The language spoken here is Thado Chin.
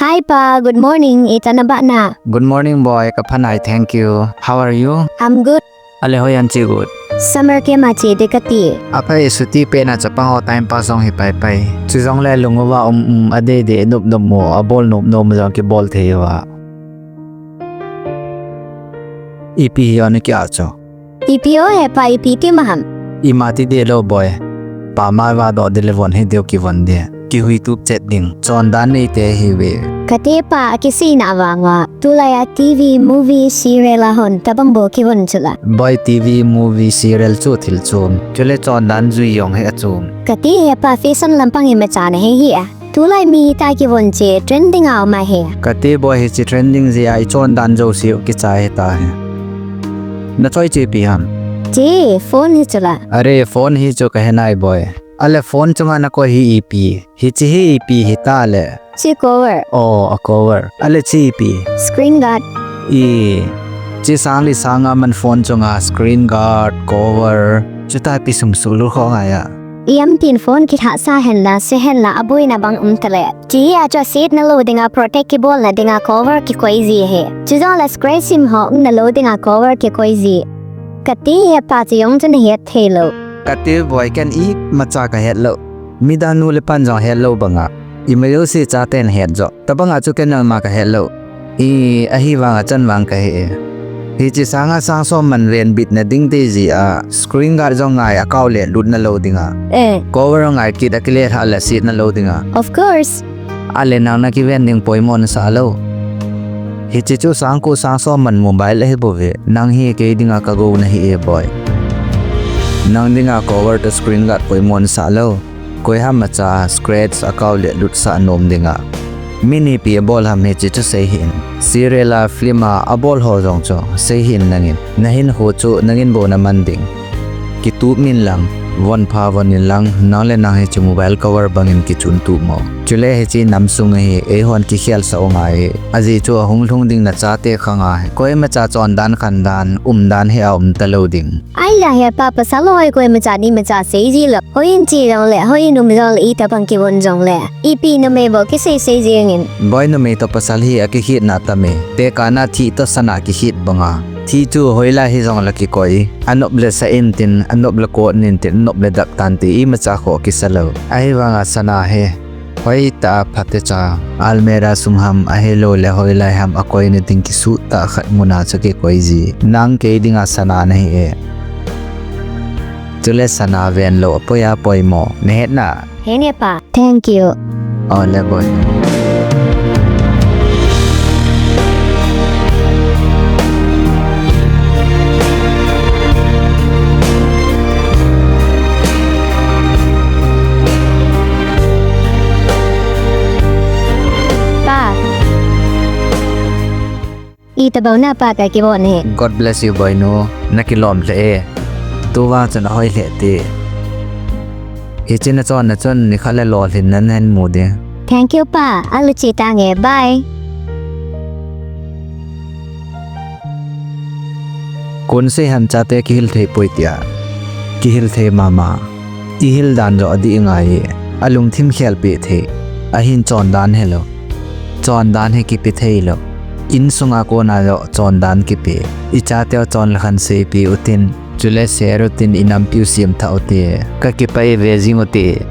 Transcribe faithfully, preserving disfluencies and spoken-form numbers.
Hi pa, good morning. Ita na ba na? Good morning boy, ka phanai, thank you. How are you? I'm good. Ale hoiya nache got? Summer camp a che ding kati. Aphai, chuti pet na chapang ho time pass jong hi pai pai. Chujongle lung uva um um, adei dei nop nop mo, abol nop nop mo jong kibol thei uva. Ipi hi o na kia chu? Ipi o he pa, ipi ti ma ham? Ima ti ding lou boy. Pa mai va do ding le von hi deu kivon ding. Kihui tup chet ding. Chondan nei te hi ve. Kati pa, akisei na vang va. Tulai a T V, movie, serial a hon tabang bou kivon chu la. Boy, T V, movie, serial chu thil chom. Chule chondan jui jong hi achom. Kati he pa, fashion lampang imacha na he hi a. Tulai mi ta kivon che trending a um ahi. Kati boy, hiche trending jeh a i chondan jouse u kichai ta hi. Na choi chu ipi ham? Che, phone hi chu la. Are, phone hi chu ka he nai boy. Ale phone chunga na koi hi ipi? Hiche hi ipi hita le? Che cover. Oh, a cover. Ale che ipi? Screen guard. I, che sang li sang a man phone chunga screen guard, cover. Chuta ipi sum sulut kho ngai a. Iam tin phone kithah sa hen la, se hen la, aboina bang um tale. Che hi a chu set na lou dinga, protect kibol na dinga cover kikoi ji he. Chujong la scratch sim ho um na lou dinga cover kikoi ji. Kati he pa, che jong chu na het thei lou. Kati boy, ken imacha ka het lou. Midang nu le pan jong het lou banga. Ima jouse chaten het jo. Tabanga chu ken nangma ka het lou. I, ahivanga chan vang ka he e. Hiche sanga sang som man ven bit na ding te jeh a, screen guard jong ngai a kau le lut na lou dinga. Eh. Cover ngai kit a kile lha le set na lou dinga. Of course. Ale nang na kiven ding poimo na sa lou. Hiche chu sang ko sang som man mobile ahi bou ve. Nang hi kei dinga ka gou na hi e boy. Nang dinga cover to screen guard poimo na sa lou. Koi ham macha scratch a kau le lut sah nom dinga. Mi nipi abol ham hiche chu sei hih in. Serial a, film a, abol ho jong chu sei hih in nangin. Na hinkho chu nangin bou na man ding. Kitup min lang, von pha von in lang, nang le nang hiche mobile cover bangin kichun tup mo. Chule hiche nam sung hi eihon kikhel sah u ngai. Ajeh chu ahung lhung ding na chate khang a. Koimacha chondan khandan, umdan hi a um ta lou ding. Ai la he pa, pasal hoi koimacha ni macha sei ji lou. Hoi in che jong le, hoi in um jong le, itabang kivon jong le. Ipi numei bou kisei sei jeng in. Boy, numei to pasal hi akikhetna tam e. Tekahna thih to sana kikhet banga. Thih chu hoilai hijong le kikoi. Anop le sa in tin, anop le kot in tin, anop le dap tan ti imacha kho kisa lou. Ahivanga sana hi. Hoitah a phatecha, almirah sung ham ahilou le hoilai ham akoi na ding kisuh tah khat muna chu kikoi ji. Nang kei dinga sana na hi e. Chule sana ven lou apoi a poimo. Na het na? Henge pa. Thank you. Ole boy. Pa. Itabang na pa ka kibon e. God bless you, boy nu. Na kilom lheh e. Tuvang chun ahoi lheh te. Hiche na chonna chun nikhat le lolhinna nahin mu ding. Thank you, pa. Alu che tange. Bye. Kon sei ham chate kihil thei poi tia. Kihil thei mama. Ihil dan jo adih ngai e. Alungthim khelpeh thei. Ahin chondan helou. Chondan hi kipe thei lou. Insunga kona jo chondan kipe. Ichateu chon le khan seipeh utin. Chule share utin, inampiu semthah ute. Kakipah e, ve jing ute.